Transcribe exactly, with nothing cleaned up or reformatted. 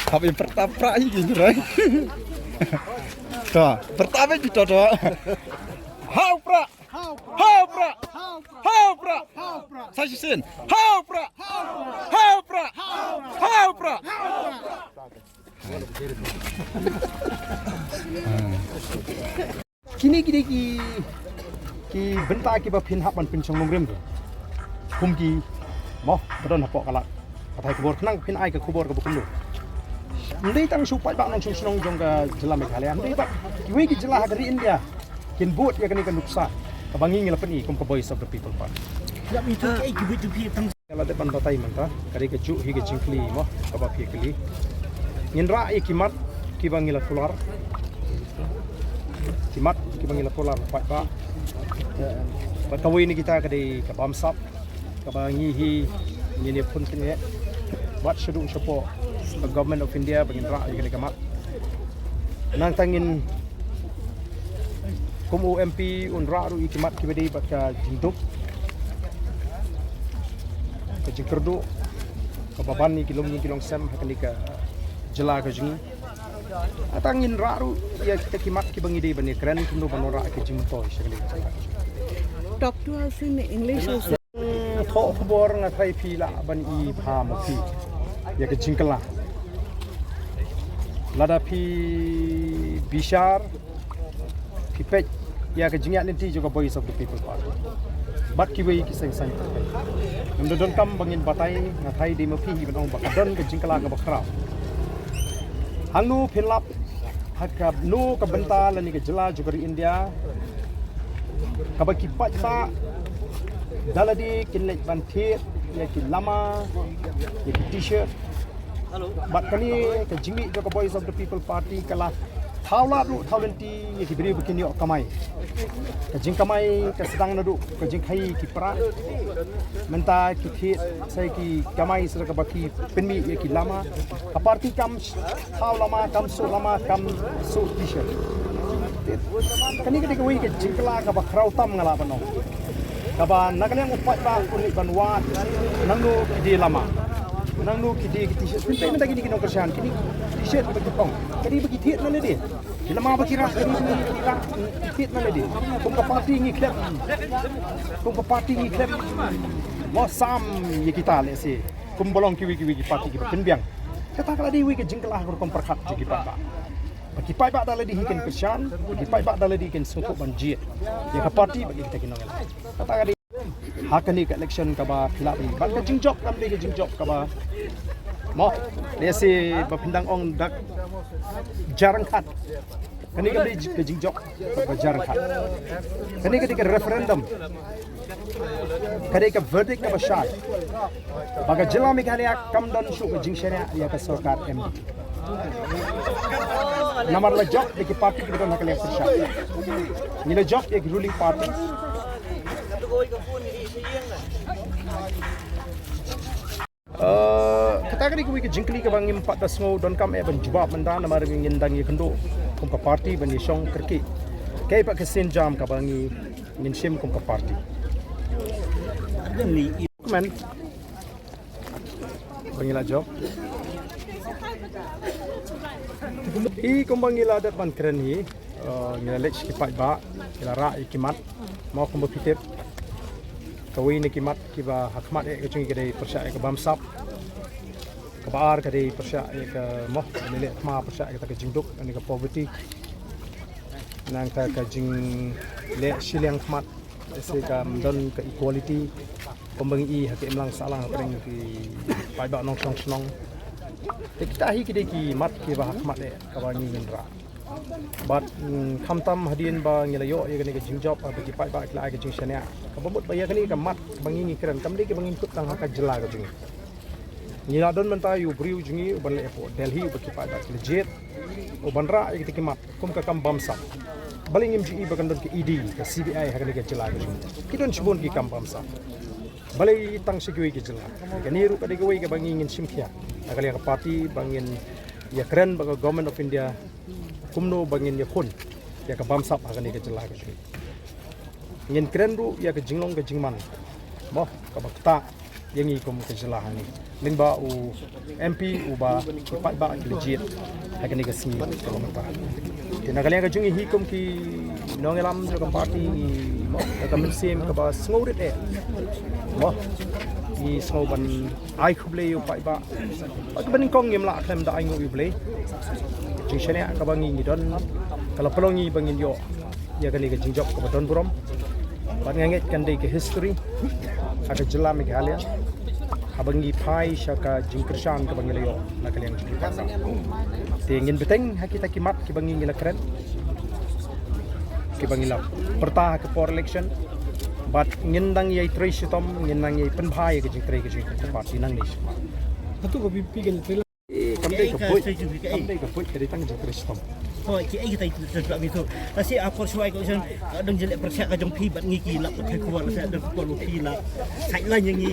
Tapi pertaprak ini, right? Tuh, pertama gitu tuh. Hau prak. Hau prak. Hau prak. Saya sin. Hau prak. Hau prak. Hau prak. Kine kine ki, ki bynta kiba phin hap ban pynshong nongrim ki. Kum ki, mo, ba don hapoh ka lad pathai khubor, khnang phin ai ka khubor kaba kumno. Ym dei tang shu paidbah nongshong shnong jong ka jylla Meghalaya, ym dei pat kiwei ki jylla ha ka ri India kin bud ïa kane ka nuksa kaba ngi ngi la pyni kum ka Voice of the People Party. Ïa la dep ban batai mynta, ka dei kajuh hi ka jingkylli mo, kaba phi kylli. Ngin rah ïa ki mat kiba ngi la kular. Ki mat kiba ngi la kular, paidbah. Bad kawei na kita ka dei ka bamsap, kaba ngi hi ngin ïa pynkyndit bad shaduh shapoh ka Government of India ba ngin rah ïa kane ka mat. Nangta ngin, kum u M P, un rah ruh ïa ki mat kiba dei bad ka jingduk, ka jingkyrduh, kaba ban ïa ki longïing ki longsem ha kane ka jylla ka jong ngi. Nangta ngin rah ruh ïa kita ki mat kiba ngi dei ban ïa kren kumno ban wanrah ïa ki jingmyntoi sha kane ka jylla ka jong ngi. Talk to us in English also. Thoh khubor, nga tharai phi lah ban i bha ma phi ïa ka jingkylla. Lada phi bishar, phi peit ïa ka jingïaid lynti jong ka Voice of the People Party bad kiwei ki seng saiñ. Ngam da donkam ba ngin batai, nga tharai dei ma phi hi ban ong ba ka don ka jingkylla kaba khraw. Hangno phin lap ha kano ka bynta lane ka jylla jong ka ri India kaba ki paidbah da lade kin leit ban thied ïa ki lama, ïa ki T-shirt. Bad kane ka jingmih jong ka Voice of the People Party ka la thaw lad ruh thaw lynti ïa ki briew ba kin ïoh kamai. Ka jingkamai ka sdang naduh ka jingkhaii ki para. Mynta ki thied sa ki kamai sa kaba ki pynmih ïa ki lama. Ka party kam thaw lama, kam suh lama, kam suh T-shirt. Kane ka dei kawei ka jingkylla kaba khraw tam, nga lah ban ong. Kaba na ka liang u paidbah un leit ban wad nangno ki die lama, nangno ki die ki T-shirt. Pynthei mynta kine ki nongkyrshan, kine ki T-shirt ba ki thong, ka dei ba ki thied na lade. Ki lama ba ki rah, ka dei ba ki rah, ki thied na lade. Kum ka party ngi khlem, kum ka party ngi khlem mo sam ïa kita, lehse kum ba long kiwei kiwei ki party kiba pynbiang. Kata ka la dei wei ka jingkylla ha ka rukom pyrkhat jong ki paidbah. Ba ki paidbah da lade hi kin kyrshan, ba ki paidbah da lade kin sngewthuh ban jied ïa ka party bad ïa kita ki nongïalam. Kata ka dei ha kane ka election kaba phi lah ban ïohi. Bad ka jingjop kam dei ka jingjop kaba, mo, lehse ba phin dang ong da ka jar ryngkat. Kane ka dei ka jingjop kaba jar ryngkat. Kane ka dei ka referendum. Ka dei ka verdict kaba shai ba ka jylla Meghalaya kam don shuh ka jingshaniah ïa ka sorkar M D A. Namar la jop da ki party kiba don ha ka liang pyrshah. Ngi la jop ïa ki ruling party. Eh, kata ka dei kawei ka jingkylli kaba ngim pat da sngew donkam eh ban jubab mynta, namar ngin dang ïakynduh kum ka party ban ïashong kyrkieh. Kaei pat ka sienjam kaba ngi, ngin shim kum ka party. Kmen ba ngi la jop hi, kumba ngi la dep ban kren hi. Eh, ngi la leit sha ki paidbah, ngi la rah ïa ki mat. Mo, kumba phi tip, kawei na ki mat kiba ha khmat eh ka jong ngi ka dei pyrshah ïa ka bamsap. Kaba ar ka dei pyrshah ïa ka, mo, ka leh thma, pyrshah ïa kata ka jingduk, ïa ka poverty. Nangta ka jingleh shiliang khmat, lehse kam don ka equality. Kumba ngi i ha ka imlang sahlang hapdeng ki paidbah nongshong shnong. Te kita hi ki dei ki mat kiba ha khmat eh kaba ngi ngin rah. Bad, mm, khamtam hadien ba ngi la ïoh ïa kane ka jingjop, ba ki paidbah ki la ai ka jingshaniah, kaba mut ba ïa kane ka mat ba ngi ngi kren kam dei kaba ngin kut tang ha ka jylla ka jong ngi. Ngi la don mynta ïa u briew jong ngi uban leh hapoh Delhi uba ki paidbah ki la jied, uban rah ïa kita ki mat kum ka kam bamsap. Balei ngim ju i ba kan don ka E D, ka C B I ha kane ka jylla ka jong ngi? Ki don shibun ki kam bamsap. Balei tang sha kiwei ki jylla? Kane ruh ka dei kawei kaba ngi ngin shim khia ha ka liang ka party ba ngin ïakren bad ka Government of India kumno ba ngin ïakhun ïa ka bamsap ha kane ka jylla ka jong ngi. Ngin kren ruh ïa ka jinglong ka jingman, mo, kaba ktah, ïa ngi kum ka jylla hangne. Lyngba u M P uba ki paidbah ki la jied ha kane ka sngi kaba mynta. Te na ka liang ka jong ngi hi kum ki nongïalam jong ka party ngi, mo, da ka mynsiem kaba sngewrit eh, mo, ngi sngew ban ai khublei ïa u paidbah. Bad kaba nyngkong ngim lah khlem da ai nguh ïa u Blei. Jingshaniah kaba ngi ngi don ka la pynlong ïa ngi ba ngin ïoh ïa kane ka jingjop kaba don burom. Bad nga ngeit kan dei ka history ha ka jylla Meghalaya haba ngi phai sha ka jingkyrshan kaba ngi la ïoh na ka liang jong ki paidbah. Te ngin bteng ha kita ki mat kiba ngi ngi la kren, kiba ngi la pyrta ha ka por election. Bad ngin dang ïai trei shitom, ngin dang ïai pynbha ïa ka jingtrei ka jong ka party nangne. Hato ka VPP kan trei? Eh, kam dei ka buit, kam dei ka buit, ka dei tang jingtrei shitom. Hooid, ki ei kita ki trei shitom. Lashai ha por shuwa ka election ka dang jylliew pyrshah ka jong phi bad ngi ki la pyrshah ka por, lashai dang ka por phi la sideline ïa ngi.